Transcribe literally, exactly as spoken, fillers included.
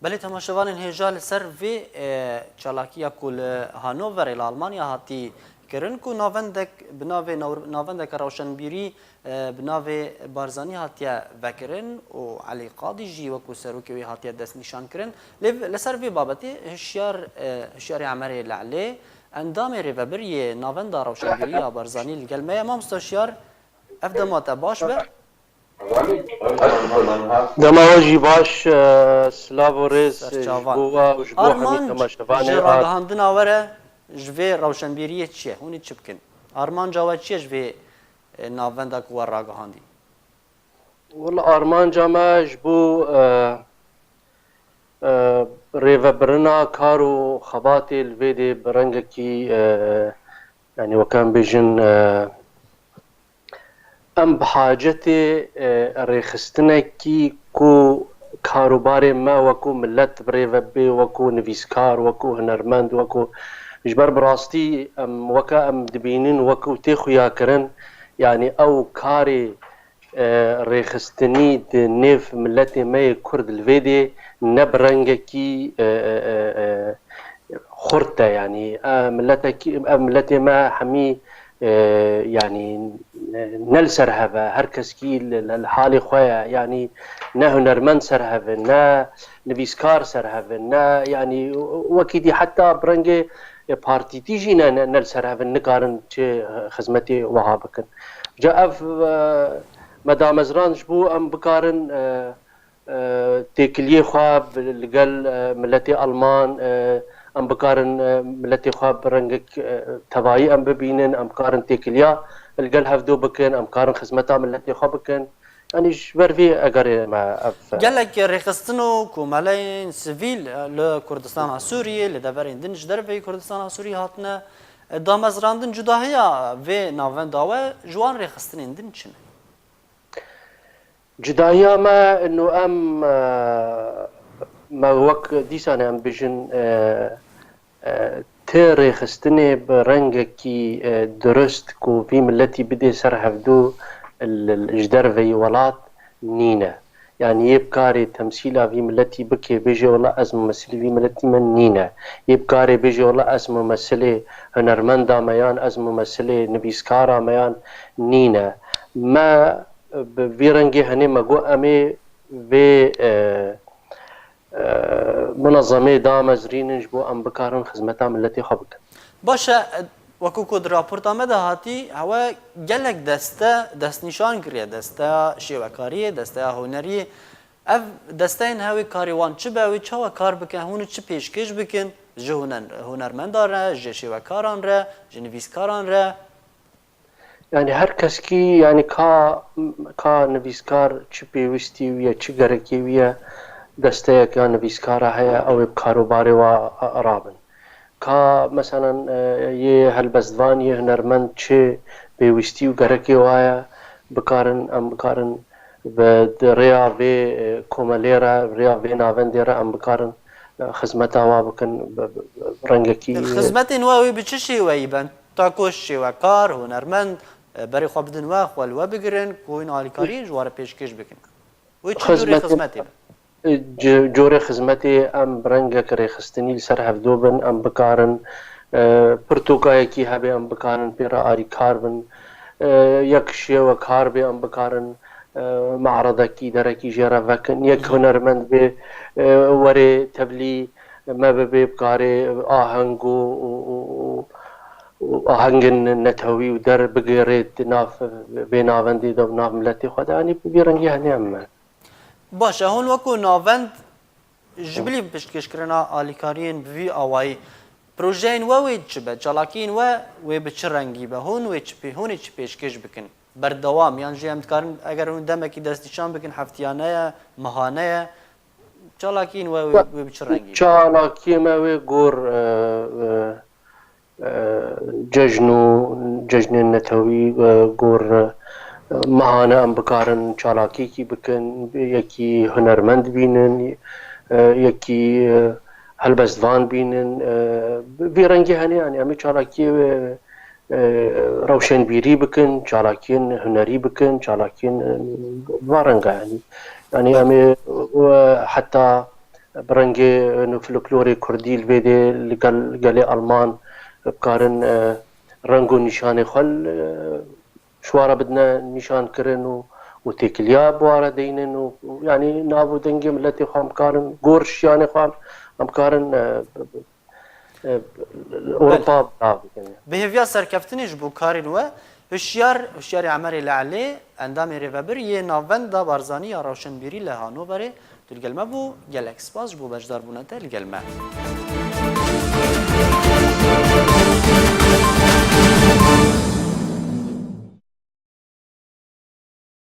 Belê temaşevanên hêja, li ser vê, e, çalakiya ku li Hanoverê li Almanya hatî kirin, ku navendek bi navê nav-, navendeke rewşenbîrî, e, bi navê Barzanî hatiye vekirin û Elî Qadî jî wekû serokê wê hatiye destnîşan kirin. Lê li ser vê babetê hişyar, e, hişyarê Emerê Le'lê, endamê rêvebiriyê navenda rewşenbîrî ya Barzanî li gel me ye. Mamosta Hişyar, ev dema te baş be. Dema we jî baş, e, silav û rêz, e, ji bo we û ji bo hemî temaşevanê. Armanc ji ragihandina we re ji vê rewşenbîriyê çi ye? Hûn ê çi bikin? Armanca we çi ye ji vê, e, navenda ku we ragihandî? Wela armanca me ji bo, e, e, rêvebirina kar û xebatê li vê dê bi rengekî, e, yanî weke em bêjin, e, em bi hacetê, e, rêxistinekî ku karûbarê me wekû milet bi rê ve bê, wekû nivîskar, wekû hunermend, wekû, ji ber bi rastî em weke em dibînin wekû tê xuyakirin, yanî ew karê, e, rêxistinî di nêv miletê me yê Kurd li vê dê ne bi rengekî, e, e, e, e, xurt e, yanî, e, miletekî, ev miletê me hemî, e, yanî, e, ne li ser hev e, her keskî li, li, li halê xwe ye, yanî ne hunermend ser hev in, ne nivîskar ser hev in, ne, yanî wekî dî heta bi rengê, e, partîtî jî ne, ne, ne li ser hev in, nikarin çi, e, xizmetê wiha bikin. Ca ev, e, me damezrand ji bo em bikarin, e, e, têkiliyê xwe bi, li gel, e, miletê Alman, e, em bikarin, e, miletê xwe bi rengek, e, tevayî em bibînin, em bikarin têkiliya li gel hevdo bikin, em karin xizmeta miletê xwe bikin. Yanî ji ber vê egerê me ev, e, Gelek rêxistin û komeleyên sivîl, e, li Kurdistana Sûriyê, li deverên din ji derveyî Kurdistana Sûriyê hatine, e, damezrandin. Cudahiya vê navenda we ji wan rêxistinên din çi ne? Cudahiya me, ino em, e, me wek dîsan em bijin, e, e, ti rêxistinê bi rengekî, e, durust ku vî miletî bidê ser hevdû li, li, ji derveyî welat nîne. Yanî yê bikarê temsîla vî miletî bike, bêje wela ez mumesilî vî miletî me nîne. Yê bikarê bêje wela ez mumesilê hunermenda me yan ez mumesilê nivîskara me yan nîne. Me bi vî rengê henê me got em ê vê, e, e, munezemê damezrînin ji bo em bikarin xizmeta miletê xwe bikin. Baş e, wekî ku di raporta me de hatî, hewe gelek deste destnîşan kiriye, desteya şêwekariyê, desteya huneriyê. Ev desteyên hewe karê wan çi be, wê çawa kar bikin, hûn çi pêşkêş bikin ji huner-, hunermendan re, ji şêwekaran re, ji nivîskaran re? Yanî her keskî, yanî ka, ka nivîskar çi pêwîstî wî ye, çi gerekê wî ye, desteyek ya nivîskara heye, ew ê bi karobarê wa rabin. Ka, meselen, e, yê helbestvan, yê hunermend çi pêwîstî û gerekê wa ye, bikarin, em bikarin bi, di rêya vê, e, komelê re, rêya vê navendê re em bikarin, e, xizmeta wa bikin bi, bi, bi rengekî, e, Xizmetên we wê bi çi şêweyî ben? Ta ku şêwekar, hunermend, e, berê xwe bidin we, xwe li we bigirin, ku hûn alîkariyên ji we re pêşkêş bikin. Wê çi cûrê xizmetê be? E, ci-, corê xizmetê em bi rengek rêxistinî li ser hevdo bin, em bikarin, e, pirtûkayekî hebe, em bikarin pê re alîkar bin, e, yek şêwekar bê, em bikarin, e, me'redekî, derekî jê re vekin, yek Hı hı. hunermend bê, e, werê tevlî me bibe, bikarê aheng û, û, û, û, û ahengên netewî û der bigêrê di nav vê navendê de, nav miletê xwe de, yanî bi vî rengî henê em me. Baş e, hûn wekû navend ji bilî piştgirêkirina alîkariyên bi vî awayî, projeyên we wê çi be? Çalakiyên we wê bi çi rengî be? Hûn wê çi pê-, hûn ê çi pêşkêş bikin? Berdewam, yan jî em dikarin, eger hûn demekî destnîşan bikin, heftiyane ye, mehane ye, çalakiyên we wê, wê bi çi rengî be? Çalakiyê me wê gor, e, e, e, cejn û cejnên netewî, e, gor, e, mehane em bikarin çalakiyekî bikin, yekî hunermend bînin, e, yekî, e, helbestvan bînin, e, vî rengî hene, yanî em ê çalakiyê, e, e, rewşenbîrî bikin, çalakiyên hunerî bikin, çalakiyên, e, va renga, yanî. Yanî em ê, e, heta bi rengê, e, folklorê kurdî li vê dê li gel, gelê Alman, e, bikarin, e, reng û nîşanê xwe li, e, ji wan re bidine nîşankirin û, û têkiliya bi wan re deynin û, û, yanî nav û dengê miletê xwe em bikarin, gor şiyanê xwe em bikarin, e, e, Ewropa belav bikin. Bi hêviya serkeftinê ji bo karên we, hişyar, hişyarê Emerê Leelê, endamê rêvebir yê Navenda Barzanî ya Rewşenbîrî li Hanoverê, tu li gel me bû, gelek spas ji bo beşdarbûna te li gel me.